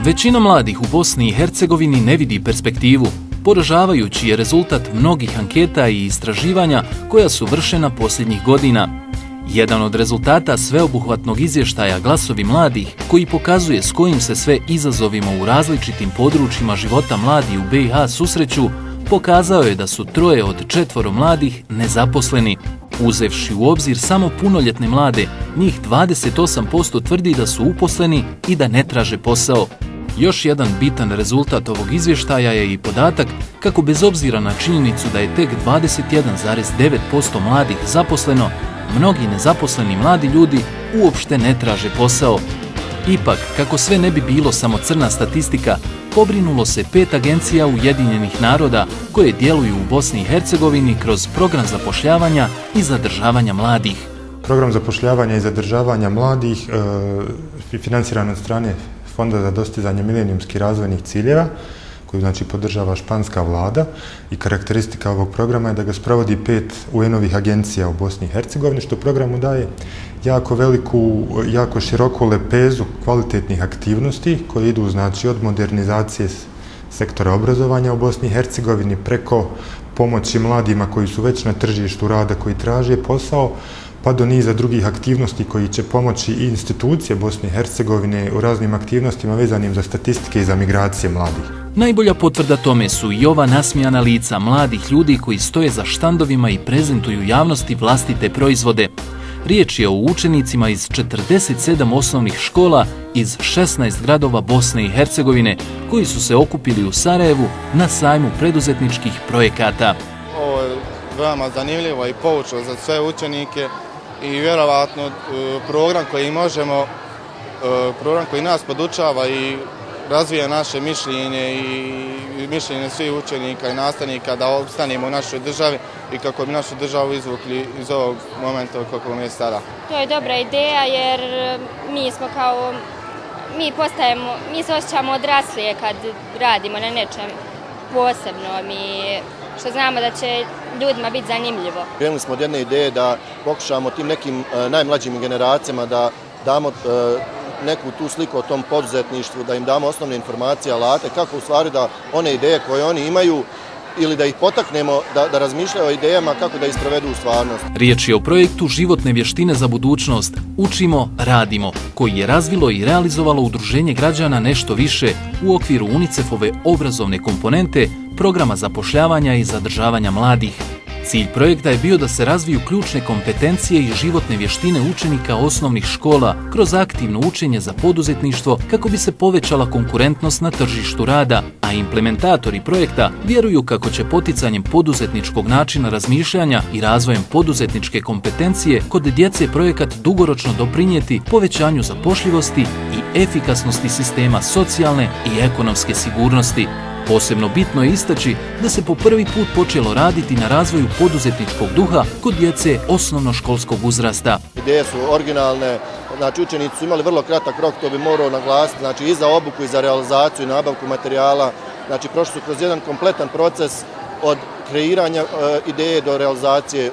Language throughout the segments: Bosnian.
Većina mladih u Bosni i Hercegovini ne vidi perspektivu. Poražavajući je rezultat mnogih anketa i istraživanja koja su vršena posljednjih godina. Jedan od rezultata sveobuhvatnog izvještaja Glasovi mladih, koji pokazuje s kojim se sve izazovima u različitim područjima života mladi u BiH susreću, pokazao je da su 3 od 4 mladih nezaposleni. Uzevši u obzir samo punoljetne mlade, njih 28% tvrdi da su uposleni i da ne traže posao. Još jedan bitan rezultat ovog izvještaja je i podatak kako bez obzira na činjenicu da je tek 21,9% mladih zaposleno, mnogi nezaposleni mladi ljudi uopšte ne traže posao. Ipak, kako sve ne bi bilo samo crna statistika, pobrinulo se 5 agencija Ujedinjenih naroda koje djeluju u Bosni i Hercegovini kroz program zapošljavanja i zadržavanja mladih. Program zapošljavanja i zadržavanja mladih financiran od strane Fonda za dostizanje milenijumskih razvojnih ciljeva, koju podržava španska vlada, i karakteristika ovog programa je da ga sprovodi 5 UN-ovih agencija u Bosni i Hercegovini, što programu daje jako široku lepezu kvalitetnih aktivnosti koje idu od modernizacije sektora obrazovanja u Bosni i Hercegovini preko pomoći mladima koji su već na tržištu rada, koji traže posao, pa do niza drugih aktivnosti koji će pomoći i institucije Bosne i Hercegovine u raznim aktivnostima vezanim za statistike i za migracije mladih. Najbolja potvrda tome su i ova nasmijana lica mladih ljudi koji stoje za štandovima i prezentuju javnosti vlastite proizvode. Riječ je o učenicima iz 47 osnovnih škola iz 16 gradova Bosne i Hercegovine koji su se okupili u Sarajevu na sajmu preduzetničkih projekata. Ovo je veoma zanimljivo i poučno za sve učenike i vjerovatno program koji nas podučava i razvija naše mišljenje i mišljenje svih učenika i nastavnika da opstanemo u našoj državi i kako bi našu državu izvukli iz ovog momenta kako je sada. To je dobra ideja jer mi se osjećamo odraslije kad radimo na nečem posebnom i što znamo da će ljudima biti zanimljivo. Krenuli smo od jedne ideje da pokušamo tim nekim najmlađim generacijama da damo neku tu sliku o tom poduzetništvu, da im damo osnovne informacije, alate, kako u stvari da one ideje koje oni imaju ili da ih potaknemo da razmišljaju o idejama kako da ih sprovedu u stvarnost. Riječ je o projektu Životne vještine za budućnost Učimo, radimo, koji je razvilo i realizovalo Udruženje građana Nešto više u okviru UNICEF-ove obrazovne komponente programa zapošljavanja i zadržavanja mladih. Cilj projekta je bio da se razviju ključne kompetencije i životne vještine učenika osnovnih škola kroz aktivno učenje za poduzetništvo kako bi se povećala konkurentnost na tržištu rada, a implementatori projekta vjeruju kako će poticanjem poduzetničkog načina razmišljanja i razvojem poduzetničke kompetencije kod djece projekat dugoročno doprinijeti povećanju zapošljivosti i efikasnosti sistema socijalne i ekonomske sigurnosti. Posebno bitno je istaći da se po prvi put počelo raditi na razvoju poduzetničkog duha kod djece osnovnoškolskog uzrasta. Ideje su originalne, učenici su imali vrlo kratak rok, to bi morao naglasiti, i za obuku i za realizaciju i nabavku materijala. Prošli su kroz jedan kompletan proces od kreiranja ideje do realizacije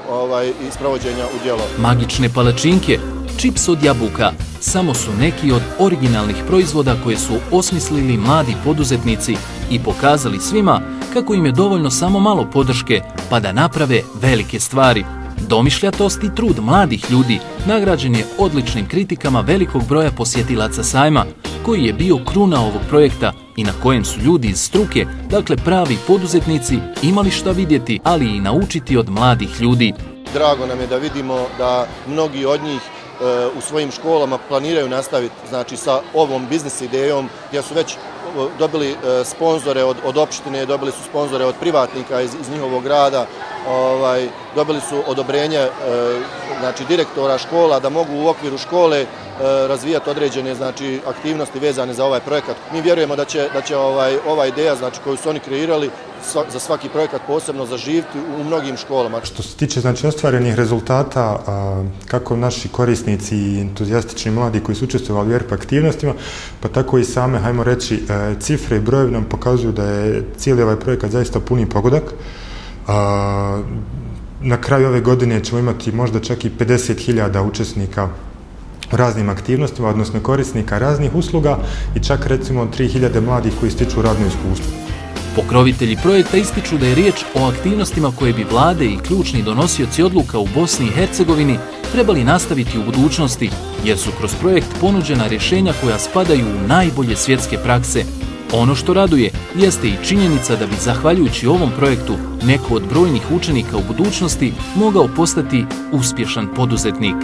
i sprovođenja u djelo. Magične palačinke, čips od jabuka, samo su neki od originalnih proizvoda koje su osmislili mladi poduzetnici i pokazali svima kako im je dovoljno samo malo podrške pa da naprave velike stvari. Domišljatost i trud mladih ljudi nagrađen je odličnim kritikama velikog broja posjetilaca sajma, koji je bio kruna ovog projekta i na kojem su ljudi iz struke, dakle pravi poduzetnici, imali šta vidjeti, ali i naučiti od mladih ljudi. Drago nam je da vidimo da mnogi od njih u svojim školama planiraju nastaviti sa ovom biznis idejom gdje su već dobili sponzore od opštine, dobili su sponzore od privatnika iz njihovog grada, dobili su odobrenje direktora škola da mogu u okviru škole razvijati određene aktivnosti vezane za ovaj projekat. Mi vjerujemo da će ova ideja koju su oni kreirali za svaki projekat posebno zaživiti u mnogim školama. Što se tiče ostvarenih rezultata, kako naši korisnici i entuzijastični mladi koji su učestvovali u ERP aktivnostima, pa tako i same, hajmo reći, cifre i brojevi nam pokazuju da je cijeli ovaj projekat zaista puni pogodak. Na kraju ove godine ćemo imati možda čak i 50.000 učesnika raznim aktivnostima, odnosno korisnika raznih usluga i čak recimo 3000 mladih koji stiču radno iskustvo. Pokrovitelji projekta ističu da je riječ o aktivnostima koje bi vlade i ključni donosioci odluka u Bosni i Hercegovini trebali nastaviti u budućnosti, jer su kroz projekt ponuđena rješenja koja spadaju u najbolje svjetske prakse. Ono što raduje jeste i činjenica da bi zahvaljujući ovom projektu neko od brojnih učenika u budućnosti mogao postati uspješan poduzetnik.